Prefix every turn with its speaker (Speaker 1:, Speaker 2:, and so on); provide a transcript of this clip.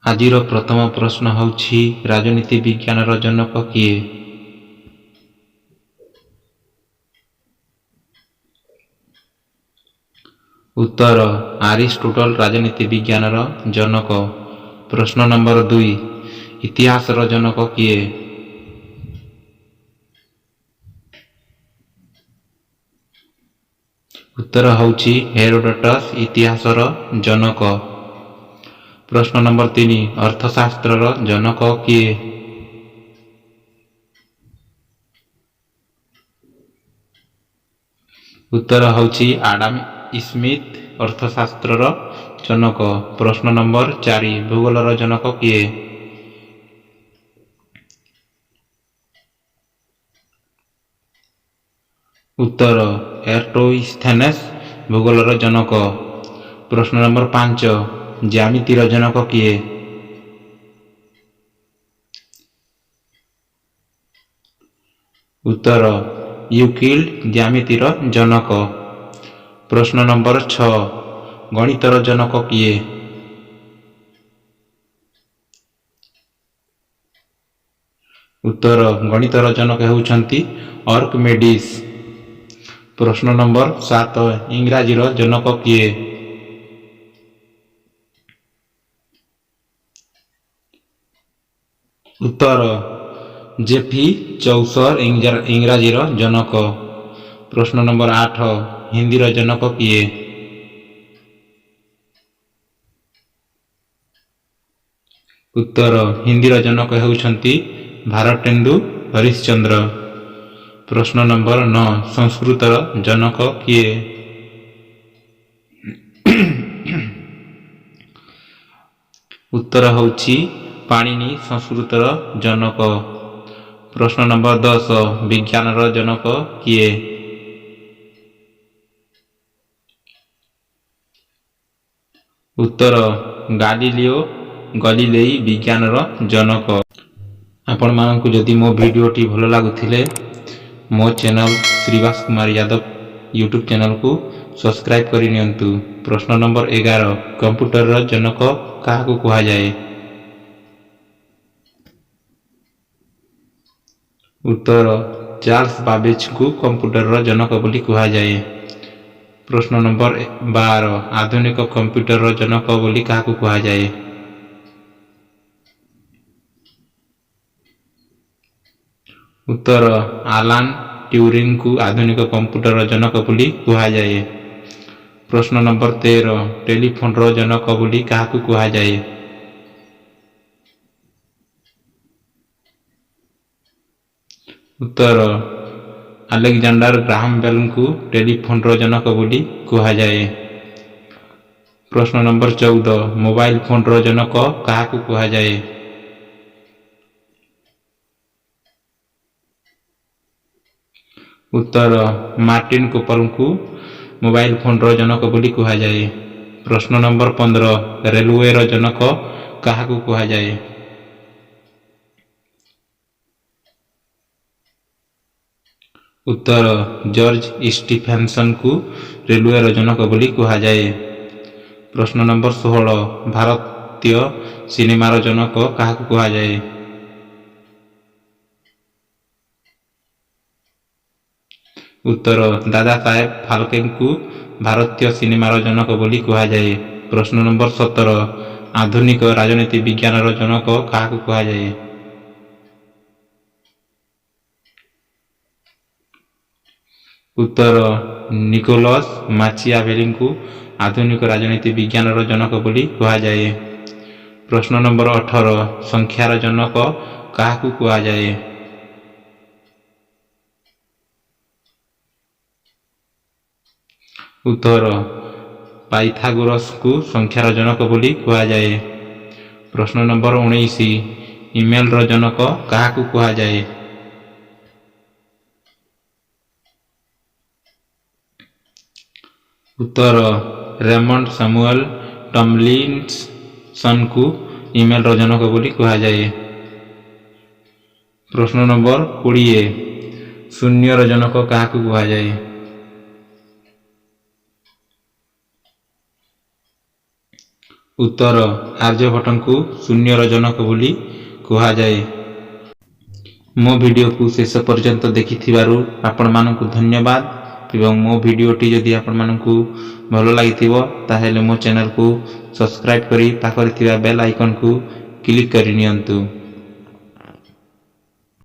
Speaker 1: ଆଜିର ପ୍ରଥମ ପ୍ରଶ୍ନ ହେଉଛି, ରାଜନୀତି ବିଜ୍ଞାନର ଜନକ କିଏ? ଉତ୍ତର, ଆରିଷ୍ଟୋଟଲ ରାଜନୀତି ବିଜ୍ଞାନର ଜନକ। ପ୍ରଶ୍ନ ନମ୍ବର 2, ଇତିହାସର ଜନକ କିଏ? ଉତ୍ତର ହେଉଛି, ହେରୋଡଟସ୍ ଇତିହାସର ଜନକ। ପ୍ରଶ୍ନ ନମ୍ବର 3, ଅର୍ଥଶାସ୍ତ୍ରର ଜନକ କିଏ? ଉତ୍ତର ହେଉଛି, ଆଡାମ ସ୍ମିଥ ଅର୍ଥଶାସ୍ତ୍ରର ଜନକ। ପ୍ରଶ୍ନ ନମ୍ବର 4, ଭୂଗୋଳର ଜନକ କିଏ? ଉତ୍ତର, ଏରାଟୋସ୍ଥେନେସ୍ ଭୂଗୋଳର ଜନକ। ପ୍ରଶ୍ନ ନମ୍ବର 5, ଜ୍ୟାମିତିର ଜନକ କିଏ? ଉତ୍ତର, ୟୁକ୍ଲିଡ୍ ଜ୍ୟାମିତିର ଜନକ। ପ୍ରଶ୍ନ ନମ୍ବର 6, ଗଣିତର ଜନକ କିଏ? ଉତ୍ତର, ଗଣିତର ଜନକ ହେଉଛନ୍ତି ଆର୍କିମିଡିସ୍। ପ୍ରଶ୍ନ ନମ୍ବର 7, ଇଂରାଜୀର ଜନକ କିଏ? ଉତ୍ତର, ଜେଫ୍ରି ଚୌସର ଇଂରାଜୀର ଜନକ। ପ୍ରଶ୍ନ ନମ୍ବର 8, ହିନ୍ଦୀର ଜନକ କିଏ? ଉତ୍ତର, ହିନ୍ଦୀର ଜନକ ହେଉଛନ୍ତି ଭାରତେନ୍ଦୁ ହରିଶ୍ଚନ୍ଦ୍ର। ପ୍ରଶ୍ନ ନମ୍ବର 9, ସଂସ୍କୃତର ଜନକ କିଏ? ଉତ୍ତର ହେଉଛି, ପାଣିନି ସଂସ୍କୃତର ଜନକ। ପ୍ରଶ୍ନ ନମ୍ବର 10, ବିଜ୍ଞାନର ଜନକ କିଏ? ଉତ୍ତର, ଗାଲିଲିଓ ଗଲିଲେଇ ବିଜ୍ଞାନର ଜନକ। ଆପଣମାନଙ୍କୁ ଯଦି ମୋ ଭିଡ଼ିଓଟି ଭଲ ଲାଗୁଥିଲେ, ମୋ ଚ୍ୟାନେଲ ଶ୍ରୀବାସ କୁମାର ଯାଦବ ୟୁଟ୍ୟୁବ୍ ଚ୍ୟାନେଲକୁ ସବସ୍କ୍ରାଇବ୍ କରିନିଅନ୍ତୁ। ପ୍ରଶ୍ନ ନମ୍ବର 11, କମ୍ପ୍ୟୁଟରର ଜନକ କାହାକୁ କୁହାଯାଏ? ଉତ୍ତର, ଚାର୍ଲସ ବାବେଜଙ୍କୁ କମ୍ପ୍ୟୁଟରର ଜନକ ବୋଲି କୁହାଯାଏ। ପ୍ରଶ୍ନ ନମ୍ବର 12, ଆଧୁନିକ କମ୍ପ୍ୟୁଟରର ଜନକ ବୋଲି କାହାକୁ କୁହାଯାଏ? ଉତ୍ତର, ଆଲାନ୍ ଟ୍ୟୁରିଂଙ୍କୁ ଆଧୁନିକ କମ୍ପ୍ୟୁଟରର ଜନକ ବୋଲି କୁହାଯାଏ। ପ୍ରଶ୍ନ ନମ୍ବର 13, ଟେଲିଫୋନର ଜନକ ବୋଲି କାହାକୁ କୁହାଯାଏ? ଉତ୍ତର, ଆଲେକ୍ଜାଣ୍ଡାର ଗ୍ରାହାମ ବେଲଙ୍କୁ ଟେଲିଫୋନର ଜନକ ବୋଲି କୁହାଯାଏ। ପ୍ରଶ୍ନ ନମ୍ବର 14, ମୋବାଇଲ ଫୋନର ଜନକ କାହାକୁ କୁହାଯାଏ? ଉତ୍ତର, ମାର୍ଟିନ କୁପରଙ୍କୁ ମୋବାଇଲ ଫୋନର ଜନକ ବୋଲି କୁହାଯାଏ। ପ୍ରଶ୍ନ ନମ୍ବର 15, ରେଲୱେର ଜନକ କାହାକୁ କୁହାଯାଏ? ଉତ୍ତର, ଜର୍ଜ ଷ୍ଟିଫେନସନଙ୍କୁ ରେଲୱେର ଜନକ ବୋଲି କୁହାଯାଏ। ପ୍ରଶ୍ନ ନମ୍ବର 16, ଭାରତୀୟ ସିନେମାର ଜନକ କାହାକୁ କୁହାଯାଏ? ଉତ୍ତର, ଦାଦା ସାହେବ ଫାଲକେଙ୍କୁ ଭାରତୀୟ ସିନେମାର ଜନକ ବୋଲି କୁହାଯାଏ। ପ୍ରଶ୍ନ ନମ୍ବର 17, ଆଧୁନିକ ରାଜନୀତି ବିଜ୍ଞାନର ଜନକ କାହାକୁ କୁହାଯାଏ? ଉତ୍ତର, ନିକୋଲସ୍ ମାଚିଆଭେଲିଙ୍କୁ ଆଧୁନିକ ରାଜନୀତି ବିଜ୍ଞାନର ଜନକ ବୋଲି କୁହାଯାଏ। ପ୍ରଶ୍ନ ନମ୍ବର 18, ସଂଖ୍ୟାର ଜନକ କାହାକୁ କୁହାଯାଏ? ଉତ୍ତର, ପାଇଥାଗୋରସଙ୍କୁ ସଂଖ୍ୟାର ଜନକ ବୋଲି କୁହାଯାଏ। ପ୍ରଶ୍ନ ନମ୍ବର 19, ଇମେଲର ଜନକ କାହାକୁ କୁହାଯାଏ? ଉତ୍ତର, ରେମଣ୍ଡ ସାମୁଏଲ ଟମଲିନସନଙ୍କୁ ଇମେଲର ଜନକ ବୋଲି କୁହାଯାଏ। ପ୍ରଶ୍ନ ନମ୍ବର 20, ଶୂନ୍ୟର ଜନକ କାହାକୁ କୁହାଯାଏ? ଉତ୍ତର, ଆର୍ଯ୍ୟଭଟ୍ଟଙ୍କୁ ଶୂନ୍ୟର ଜନକ ବୋଲି କୁହାଯାଏ। ମୋ ଭିଡ଼ିଓକୁ ଶେଷ ପର୍ଯ୍ୟନ୍ତ ଦେଖିଥିବାରୁ ଆପଣମାନଙ୍କୁ ଧନ୍ୟବାଦ ଏବଂ ମୋ ଭିଡ଼ିଓଟି ଯଦି ଆପଣମାନଙ୍କୁ ଭଲ ଲାଗିଥିବ, ତାହେଲେ ମୋ ଚ୍ୟାନେଲକୁ ସବସ୍କ୍ରାଇବ୍ କରି ପାଖରେ ଥିବା ବେଲ୍ ଆଇକନ୍କୁ କ୍ଲିକ୍ କରିନିଅନ୍ତୁ।